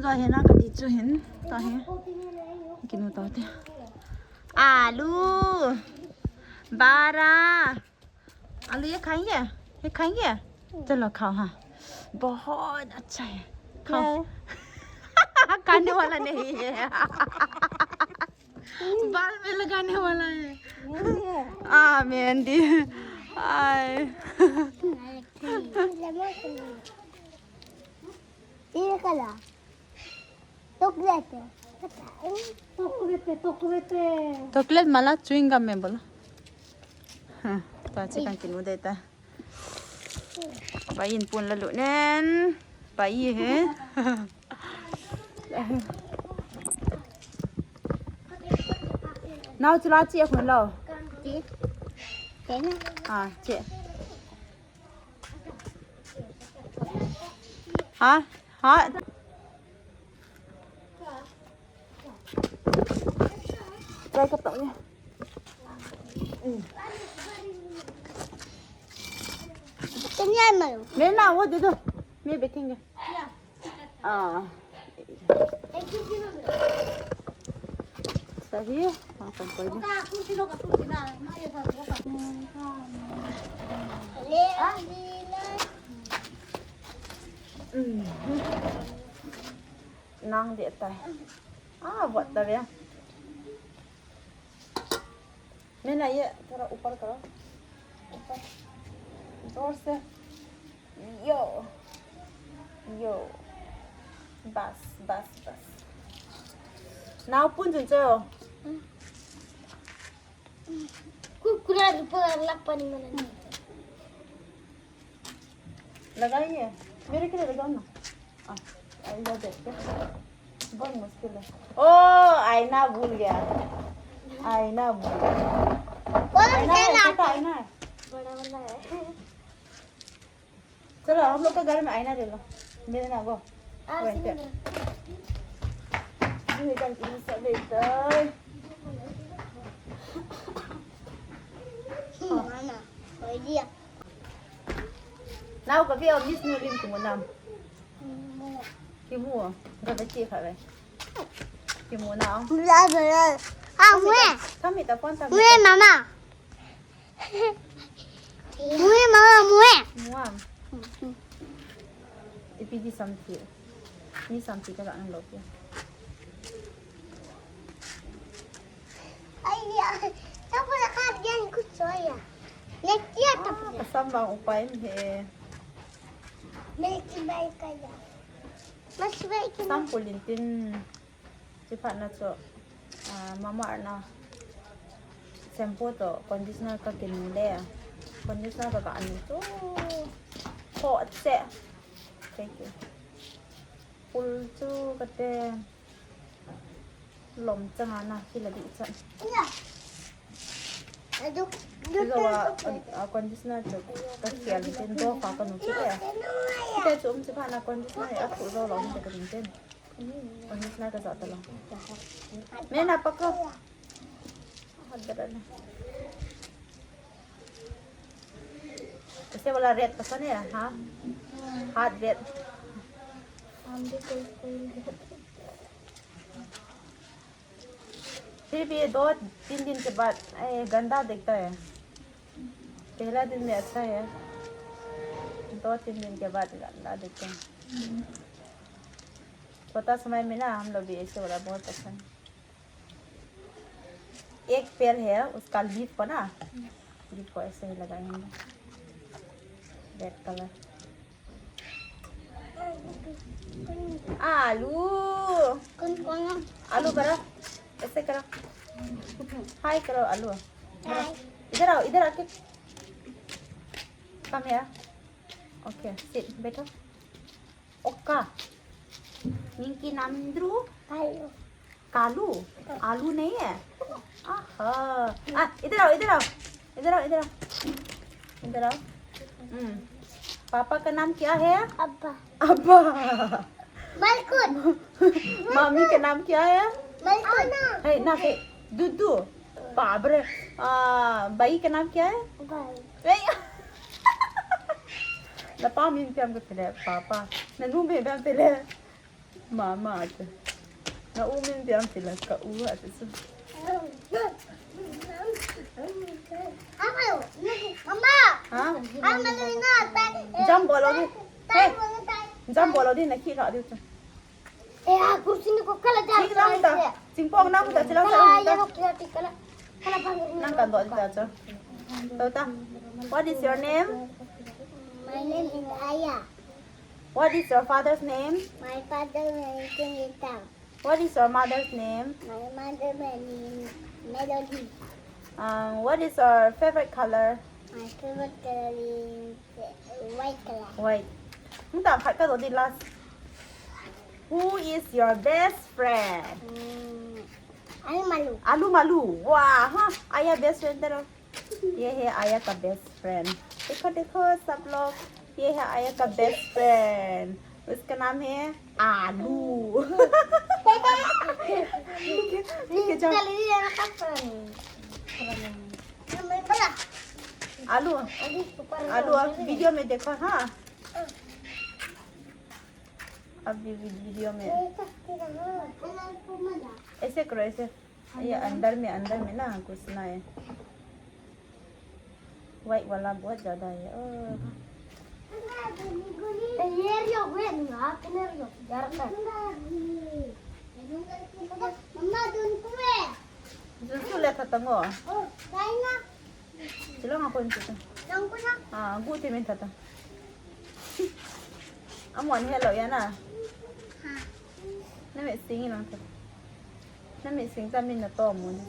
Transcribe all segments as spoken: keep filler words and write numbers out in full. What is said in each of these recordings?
Tua hi na kati chu hin. Tua hi. Kinu tua te. आलू, बारह। आलू ये खाएंगे? ये खाएंगे? चलो खाओ, हाँ। बहुत अच्छा है। खाओ। क्या है? खाने वाला नहीं है। बाल में लगाने वाला है। मेहंदी है। हाँ, मेहंदी। आए। ये colour. Chocolate. Chocolate, chocolate. Chocolate mala chewing gum me bola. Ha, ta chi kan kinu de ta. Bai in pun la lu nen. Bai he. Nau chu la chi a khun lo. Chi. Chi na. Ah, chi. Ha? Ha? Try ka tau ya. Kanya mayo. Me na, what do you do? Me beting ya. Ah. Sahi, ah, pampoi na. Mm. Nang de tai. Ah, buat ta ya. Main na ye, thoda upar karo. Upar. Zor se. Yo. Yo. Bas, bas, bas. Nau pun chun cho. Ku-, kula rupa lap pani mana ni. लगाइए, मेरे के लिए लगाओ ना। आ, आईना देख के। बहुत मुश्किल है। ओ, आईना भूल गया। आईना भूल गया। कौन आईना है, है ना? छोटा आईना है। बड़ा वाला है। चलो, हम लोग का घर में आईना ले लो। मेरे ना वो। आप वैसे। सुनिए। ये इधर की सब इधर। मामा, कोई दिया। Nau ka view Miss Nulim kimu nam. Kimu, ga ba chi kha ve. Kimu nau. Bla, bla. Ah, mue. Kami ta pon ta. Mue, mama. Mue, mama, mue. Mua. Ipi di samti. Ni samti ka ga nang lo pia. Ai ya, tapa la kha yan ku choya. Nekia tapa. Kasam bang upai he. Meki bai kaya. Mas bai kina. Sampulin tin. Chiphat na chu, ah, Mama Earth na shampoo to conditioner ka kinu le. Conditioner ka ka anu chu. Ho che. Thank you. Pul chu ka te. Lom changa na kila di chan. Adu, adu, adu. Conditioner chu ka kial tin do fa ka nu chu te. Te chu um chu pha na conditioner a pul do lom te ka ding ten. Conditioner ka jat ta lo. Main na pakao. Hat da na. Ese wala red pasand hai, ha? Hat red. फिर भी दो तीन दिन के बाद, ए, गंदा दिखता है। पहला दिन में अच्छा है, दो तीन दिन के बाद गंदा दिखता है। छोटा समय में ना हम लोग भी ऐसे वाला बहुत पसंद। एक पेड़ है, उसका लीफ को ना, लीफ को ऐसे ही लगाएंगे, रेड कलर। आलू। कौन, कौन? आलू करो, ऐसे करो, हाय करो आलू। हाय। इधर आओ, इधर आके। Come here. Okay, sit, बैठो। ओका। निंकी नाम इंद्रू? कालू। कालू? आलू नहीं है? आहा। आ, इधर आओ, इधर आओ। इधर आओ, इधर आओ। इधर आओ। हम्म। पापा का नाम क्या है? अब्बा। अब्बा। मलकुन। मामी का नाम क्या है? मलकुन। है ना, है। दुदू। बाप रे। आ, भाई का नाम क्या है? भाई। ए, na pa min piam ko tele, papa. Na nu me piam tele. Mama ate. Na u min biang sila ka u ate su. Mama. Ha? Mama, Luna, tai. Jam bolo di. Hey. Jam bolo di na khi ra di tu. Eh, aku sini ko kala jam. Sini lang ta. Singpong nang ta, silang sa ta. Nang kan do ta. So ta. What is your name? My name is Aya. What is your father's name? My father name is Tang. What is your mother's name? My mother name is Melody. Um, what is your favorite color? My favorite color is white color. White. Nta khat ka do di last. Who is your best friend? Mm, Alu Malu. Alu Malu. Wah, ha. Aya best friend tera. ये है आया का best friend. देखो देखो सब लोग, ये है आया का बेस्ट फ्रेंड। उसका नाम है आलू। ठीक है, ठीक है, जाओ। आलू, आलू, आप वीडियो में देखो, हाँ। अभी वीडियो में ऐसे करो, ऐसे। ये अंदर में, अंदर में ना घुसना है। व्हाइट वाला बहुत ज्यादा है। ओ। Junsu le khatango. Chilanga kon chu. Ah, gu te min thata. Amon hello ya na. Na me sing lang thata. Na me sing ta min na to mo ni.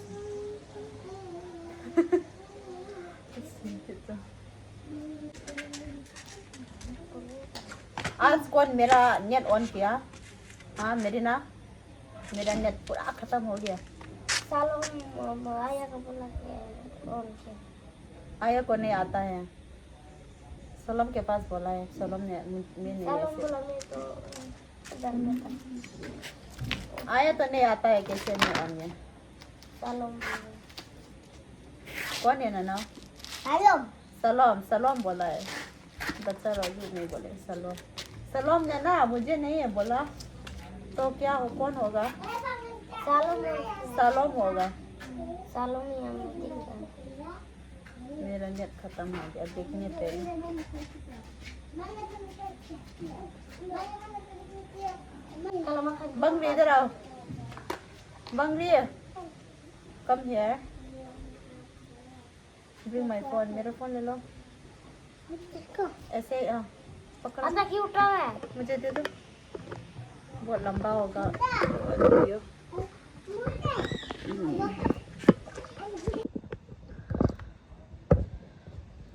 आज कौन मेरा नेट ऑन किया? हाँ, मेरी ना, मेरा नेट पूरा खत्म हो गया। सालों में आया का बोला है, ऑन किया। आया को नहीं आता है। सलोम के पास बोला है, सलोम ने, मैं नहीं ऐसे। बोला मैं तो घर में था। आया तो नहीं आता है, कैसे नहीं आएंगे? सलोम बोला। कौन है ना नाम? सलोम। सलोम, सलोम बोला है। बच्चा लोग भी नहीं बोले, सलोम। सलोम ने ना, मुझे नहीं है बोला। तो क्या हो, कौन होगा? सलोम। सलोम होगा। सलोम या मुझे क्या? मेरा नेट खत्म हो गया, देखने पे। बंगरी, इधर आओ। Bangri, come here। Bring my phone, मेरा फोन ले लो। ऐसे, हाँ, पकड़ो। ऐसा क्यों उठा है? मुझे दे दो। बहुत लंबा होगा।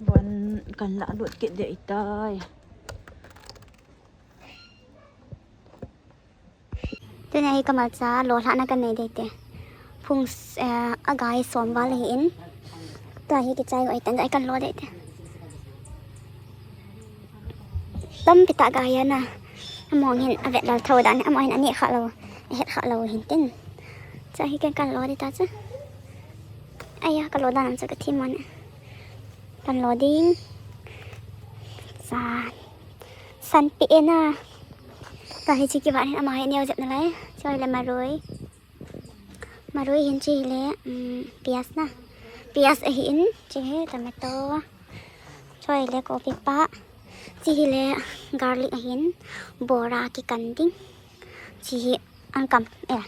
Bon, kan la lut kit deh tai. Tuni hi kamalcha lolhahna kanei ding te. Phung, eh, agai som val ahin. Tua hi kichai go itan jai kan lo ding te. Tampi tah gai ana. Among hin avet lal tho dan, among hin ani kha lo, ahet kha lo hin tin. Cha hi kan kan lo ding ta cha. Aya, ka lo dan am cha ka thi mon. Kan lo ding. Sa. San pi ena. Tua hi chi kivat hin ama hi neo jep nalai. Choi le maroi. Maroi hin chi hile, um, pias na. Pias ahin, chi hi tomato. Choi le kopi pa. Chi hile garlic ahin. Bora kikan ding. Chi hi an kam, eh.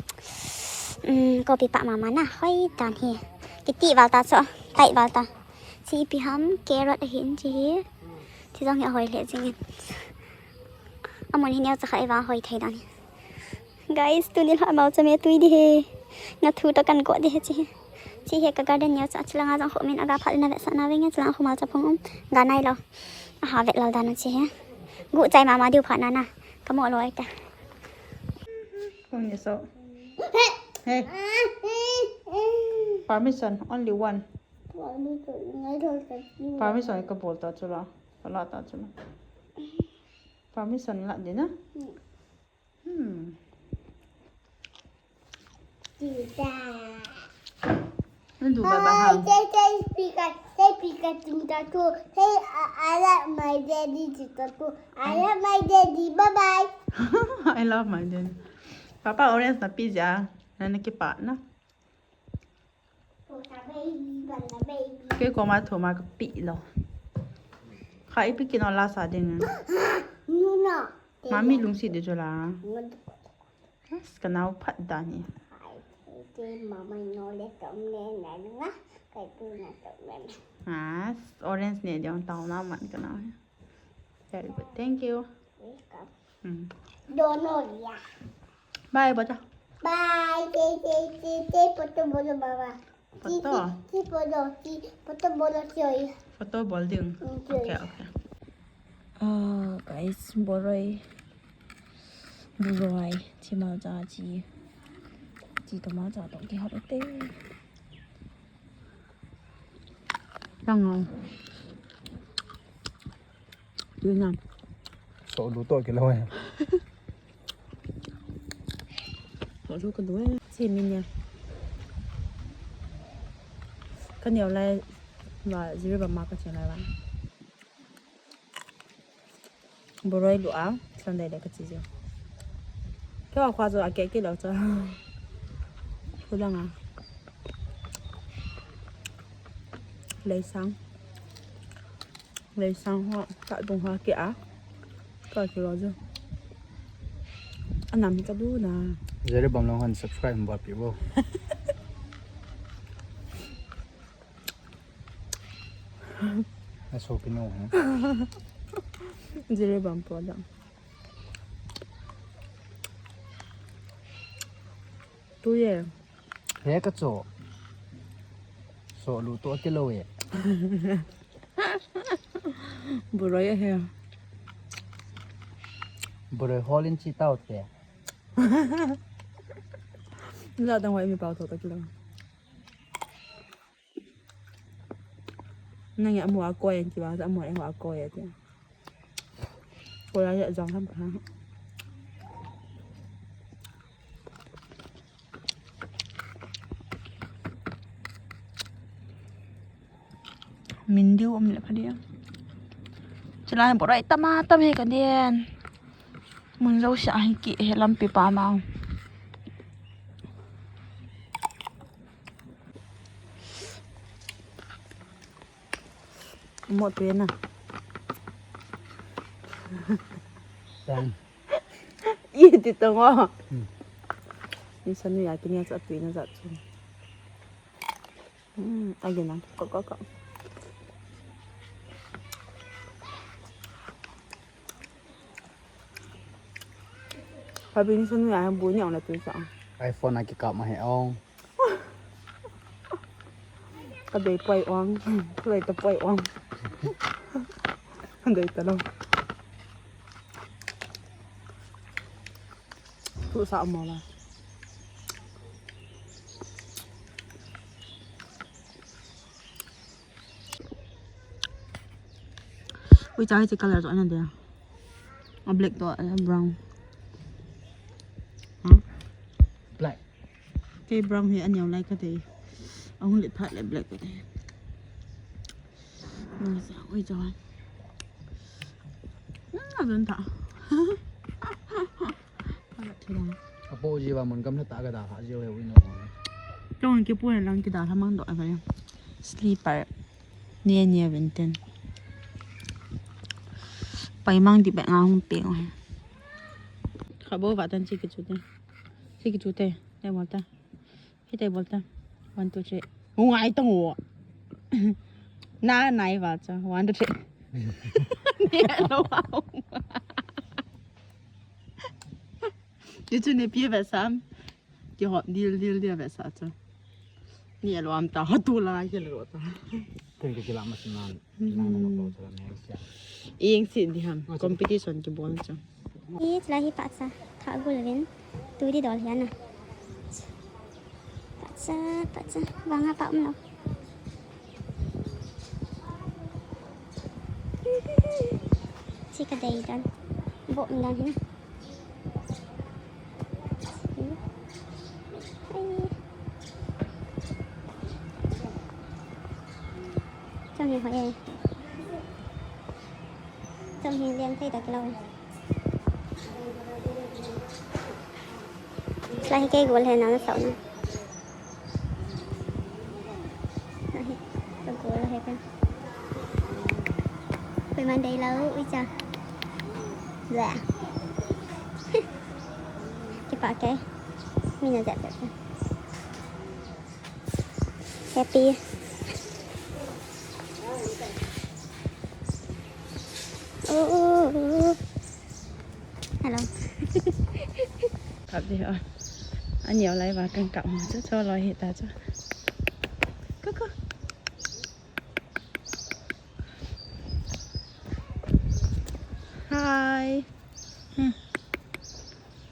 Um, kopi pa mama na. Hoi tan hi. Kiti val ta cho. Tai val ta. Chi ipi ham, carrot ahin chi hi. Chi jong hi ahoi le jing in. Amun hi neo cha kha eva hoi thei dan hi. Guys, tuni lha mau cha me tui ding he. Nga thu to kan ko ding he chi he. Chi he ka garden neo cha, chilanga jong kho min aga phat na ve sa na ve nge, chilanga kho mau cha phong um. Ga nai lo. Aha vet lal dan chi he. Gu chai mama diu phat na na. Ka mo lo ai ta. Kong ni so. Hey. Permission, only one. Permission ka bol ta chu la. Ka la ta chu la. Permission la ding na. Hmm. Nang du bye bye hang. Say, say, speaker, say, speaker, ting ta tu. Say, I, I love my daddy, ting ta tu. I love my daddy. Bye bye. I love my daddy. Papa orange nape jeh a nana kipah na. Kei koma thum a kapeh lou. Kha ipi kit nom la sa ding. Mami lungset ding chu la. As, kanao phat dan hi. As, orange ne ding tao na man kanao hi. Very good. Thank you. Welcome. Hmm. Don't know, yeah. Bye, bata. Bye. Che, che, che, che, photo bolo, baba. Photo? Che, che, che, photo, che, photo bolo, che, oi. Photo bol ding. Hmm, che. Okay, okay. Ah, guys, boroi. Boroi. Chi malcha chi. Chi to malcha to kihap te. Tang. Tui na. Soh lu to kilou e. Soh lu kilou e. Chi min ya. Ka neo lai va Jiribam ma ka chen lai va. Boroi lu a, Sunday le ka chi jo. Kei va kho jo a ke ke lo cha. Khu dang a. Leisang. Leisang ho, ka dung ho ke a. Ka chu lo jo. Anam ka du na. Jiribam long han subscribe bol pi bo. Aso pinu, ha? Jiribam po da. Tu ye. He ka cho. Soh lu to kilou e. Boroi a he. Boroi holin chi tao te. La dang wai mi pao to ta kilou. Nang ya mo a koi en ti ba, mo en wa koi ti. Ko la ya jang ham ha. Min diu um le pha dia. Chulai boroi tama tam he ka dian. Mun jo sha hi ki he lampi pa ma. Mo pe na. Tan. Ye ti tong o. Hmm. Ni sa ni ya ki ni sa pi na sa chu. Hmm, again na. Ko, ko, ko. Happy ni sa ni ya bu ni ong na tu sa. iPhone a ki kap ma he ong. Ka dei poi ong. Ka dei ta poi ong. Ka dei ta lo. Tu sa mo la. Ui, cha, hiche color chu ana dei a. A black to, a brown. Ha? Black. Kei brown hi aneo lai ka dei. Ahung let phat le black ka dei. Ui, cha, ui, cha. Hmm, a don ta. Apo jiu va mun gam lha ta ka dalha jiu he ui no. Chong kipu he lang kidalha mang doh a vai. Sleeper. Nia nia venten. Pai mang di bek nga hung peng he. Kha bo va tan chi kichu te. Chi kichu te. Te bol ta. Hi te bol ta. One, two, three. Hung ai tang o. Na nai va cha. One, two, three. Nia lo va. Ti chu ni pi ve sam. Kihop dil dil dil ve sa chu. Ni alom ta ho tu la hi lo ta. Ken ke kila mas nan. Nan na ko sa na sia. Ing si di ham. Competition kibol chu. Ni chla hi pa cha. Tha gul vin. Tu di dol hian na. Pa cha, pa cha. Vang a pa um lo. Chi ka dei dan. Bo um dan hin. Chang hi hoi e. Chang hi liang thei ta kilo. Lahi kei gol he na na sau na. Lahi, ka gol he ka. Koiman dei lou, ui cha. Blah. Kipah kei. Mi na jat jat. Happy. Oh, oh, oh. Hello. Kap ding o. Aneo lai va kan kap ma chu cho loi hi ta chu. Ko ko. Hi. Hmm.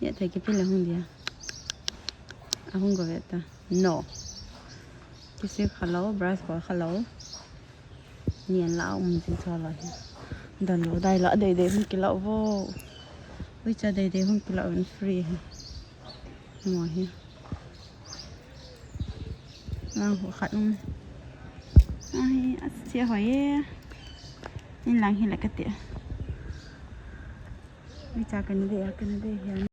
Ye thei kipe le hung dia. Ahung go ve ta. No. Kisi khalou, brush bol khalou. Nian la um jing cho loi hi. Don lou dai la dei dei hung kilah vo. Ui cha dei dei hung kilah un free hi. Mo hi. Lang ho khat um. Ai, a sia hoi e. Nin lang hi la ka te. Ui cha kan dei a kan dei hi.